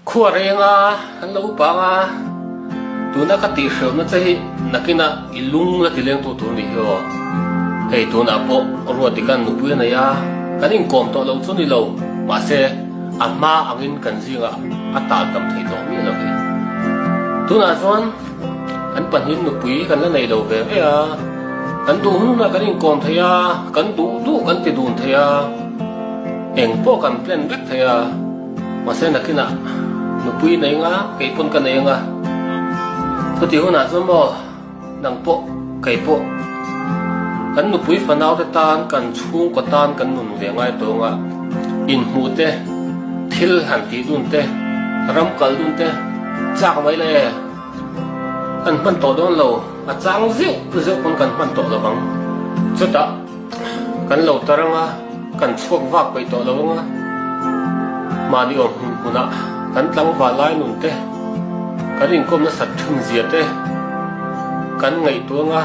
Khua reng a, kan lo upa ang a, tuna ka tihhreuhna che hi nakinah i lung la ti leng tu tur nih hi aw. Hei tunah pawh Ruatikan nupui a nei a, kan inkawm tawh lo chu ni lo, mahse a hma angin kan zingah a tal tam thei tawh miah lo hi. Tunah chuan kan pahnihin nupui kan la nei lo ve ve a, kan duh hun hunah kan inkawm thei a, kan duh duh kan ti dun thei a, eng pawh kan plan vek thei a. Mahse nakinah nupui nei anga kei pawn ka nei anga chuti hunah chuan maw nang pawh kei pawh kan nupui fanau te tan kan chhungkaw tan kan nun ve ngai tawh anga inhmuh te thil han tih dun te ram kal dun te chak mai la e kan hman tawh dawn lo a chang zeuh zeuh pawn kan hman tawh lo vang chutah Kan lo tar anga, kan chhuak vak peih tawh lo anga, mahni awm hmun hmunah kan tlangval lai nun te, kan inkawm nasat thin zia te kan ngaihtuah anga.